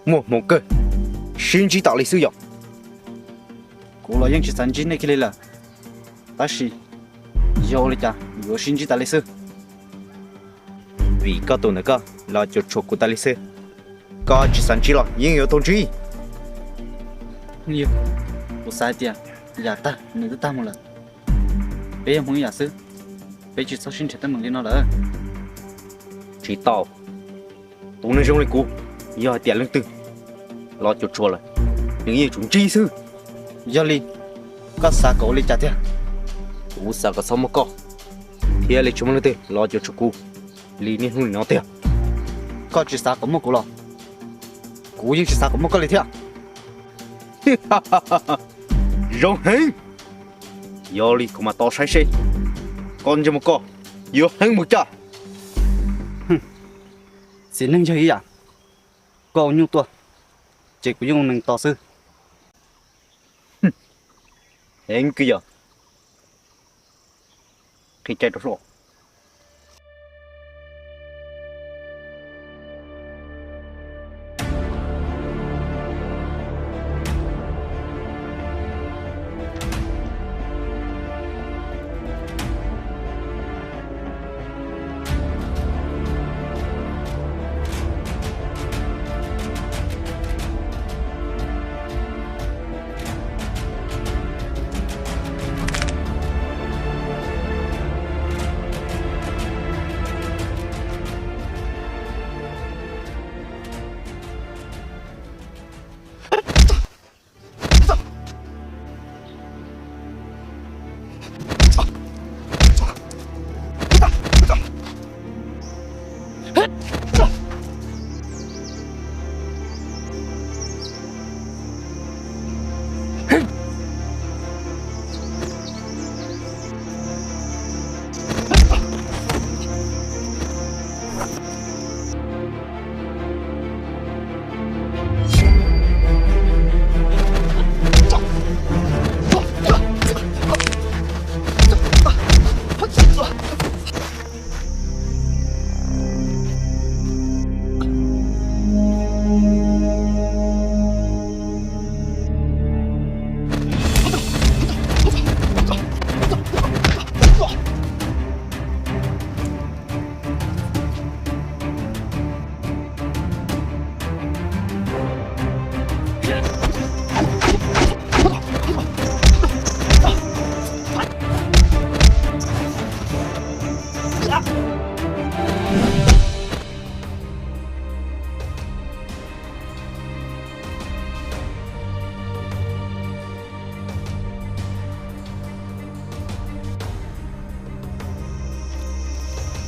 Muaj hmoo kawg, sib ntsib tas li xwb yom? Kuv los yeej tsis xav ntsib nej kiag li lawm, tab sis yog ua li cas yuav sib ntsib tas li xwb? Vim koj tus ntawm koj los cuam tshuam kuv tas li xwb, koj tsis xav ntsib los yeej yuav tau ntsib. Kuv xav hais tias yam tag nws twb tag mus lawm, peb yog hmoo ib yam xwb, peb tsis txhob sib nrhiav teeb meem li no lawm. Tsis tau, tus neeg zoo li kuv, yog hais tias leej twg los cuam tshuam lawm, nws yeej tsum ntsib xwb. Yog li, koj xav kom ua li cas tiag? Kuv xav kom txhob muaj koj thiab li tsis muaj leej twg los cuam tshuam kuv li niaj hnub li no tiag. Koj tsis xav kom muaj kuv los? Kuv yeej tsis xav kom muaj koj li thiab. Zoo heev, yog li kuv mam tos saib seb koj ntsej muag koj yuav heev mus cas. Txiv neej yog ib yam, koj ua nyuj tuaj, ces kuv yeej ua nees tos xwb. Heev kwv yog, qhib caij rau soj.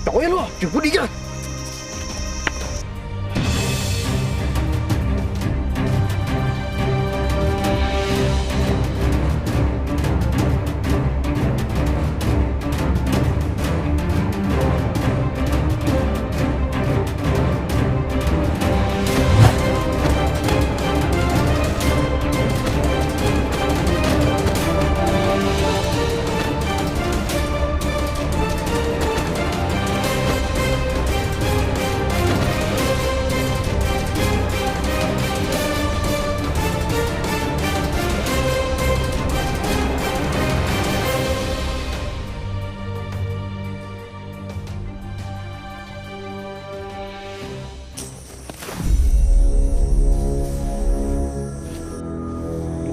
Cov ib luaj, tsis pub dim yog.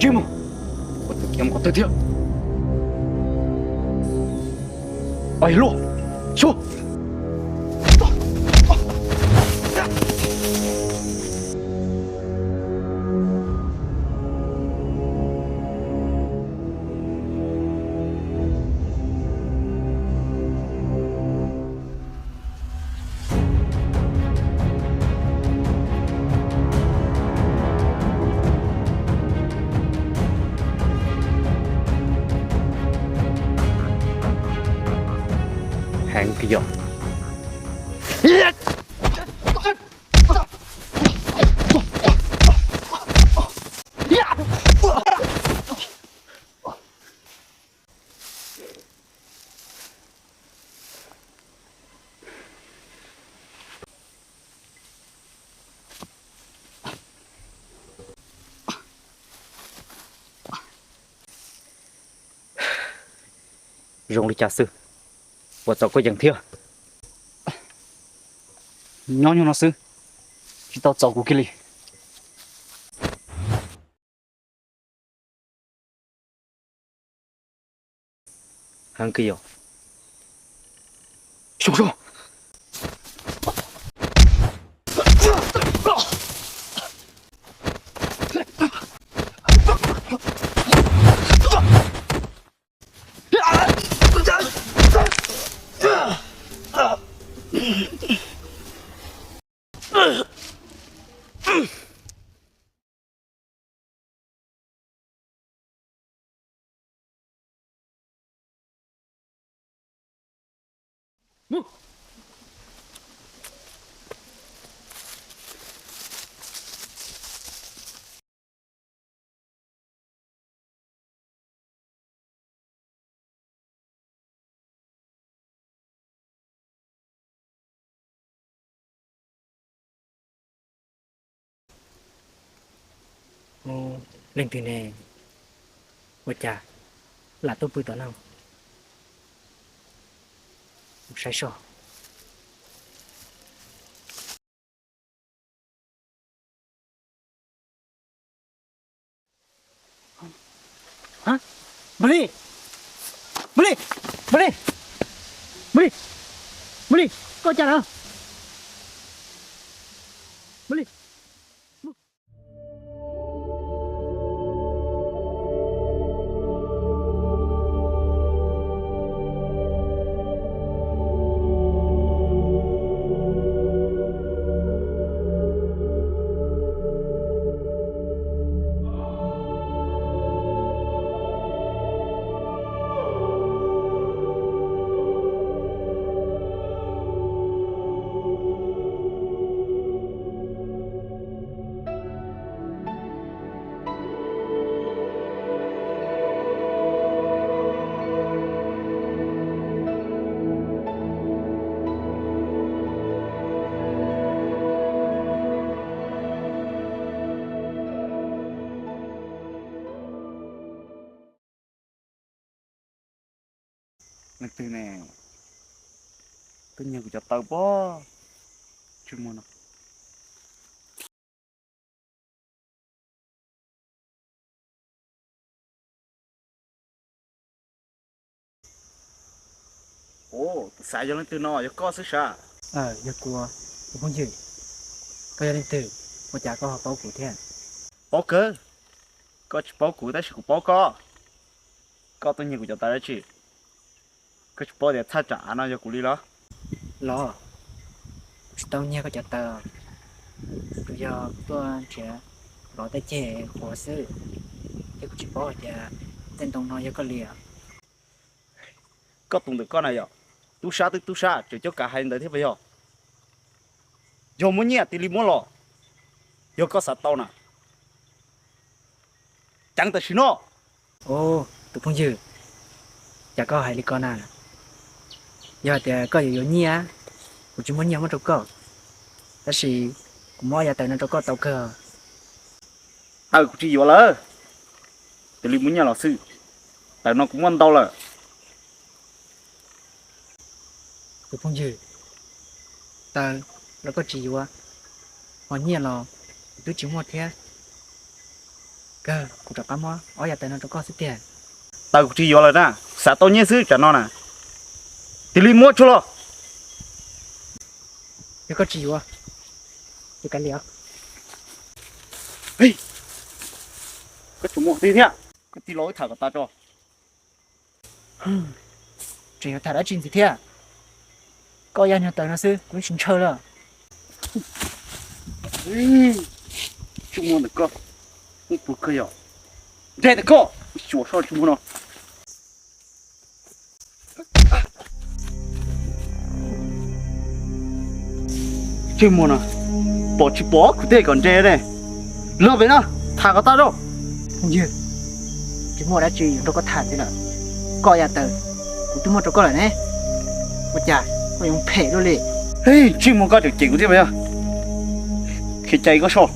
Ntsej muag, koj tus khiav mus qhov twg thiab? Ais luaj, xyuas. Heev kwv yog. Zoo li cas xwb, puas txaus koj yees thiab? Nyob nyuag no xwb, tsis tau txaus kuv kiag li. Heev kiag yom. Leej twg ne? Ua cas lam tuaj pw tom no? Kuv saib soj. Npawg Li, Npawg Li, Npawg Li, Npawg Li, Npawg Li, koj cas lawm? Npawg Li. Leej twg ne? Twb nyiag kuv cov taw pob, tsis muaj no. Tus xav yog leej twg no, yog koj xwb sav? Yog kuv, tus phooj ywg. Koj yog leej twg? Ua cas koj ho paub kuv thiab? Paub kawg. Koj tsis paub kuv tab sis kuv paub koj. Koj tuaj nyiag kuv cov taw dab tsi? Koj tsis paub tias thaj tsam av no yog kuv li los? Los, kuv tsis tau nyiag koj cov taw, kuv yog tuaj nrhiav lov tej ceg qhuav xwb, thiab kuv tsis paub hais tias tej ntoo no yog koj li. Koj tus ntawm koj na yog tub sab twb tub sab tseem coj kav hais ntawd thiab puas yog? Yog muab nyiaj tig li muab los, yog koj xav tau na, ceev tam sim no. Tus phooj ywg, cas koj hais li ko na? Yog hais tias koj yuav yuav nyiaj, kuv tsis muaj nyiaj muab rau koj, tab sis kuv muab ob yav taws no rau koj tau kawg. Taws kuv tsis yuav lawm, tig li muab nyiaj los xwb, taws no kuv muaj ntau lawm. Tus phooj ywg, taws los koj tsis yuav, ho nyiaj los kuv twb tsis muaj thiab. Kawg, kuv rov qab muab ob yav taws no rau koj xwb tiag. Taws kuv tsis yuav lawm na, xav tau nyiaj xwb tsam no na, tig li muab tsuag los. Yog koj tsis yuav, ces kav liam. Koj tsis muaj twg thiab, koj tig los wb tham kom tas tso. Tseem yuav tham dab tsi ntxiv thiab? Koj yaj nyuag taws no xwb kuv tsis ntshaw lawm. Tsis muaj ntawm koj, ub pug koj yog nreg ntawm koj, xyuas soj tsis muaj no. Tsis muaj no, pom tsis pom kuv tej kom nreg ne. Los pem no, tham kom tag rau. Phooj ywg, tsis muaj dab tsi yuav nrog koj tham ntxiv lawm. Koj yaj taws, kuv twb muab rau koj lawm ne. Ua cas koj yuav phem luaj li? Tsis muaj koj tseem cem kuv thiab puas yog? Qhia cai koj soj.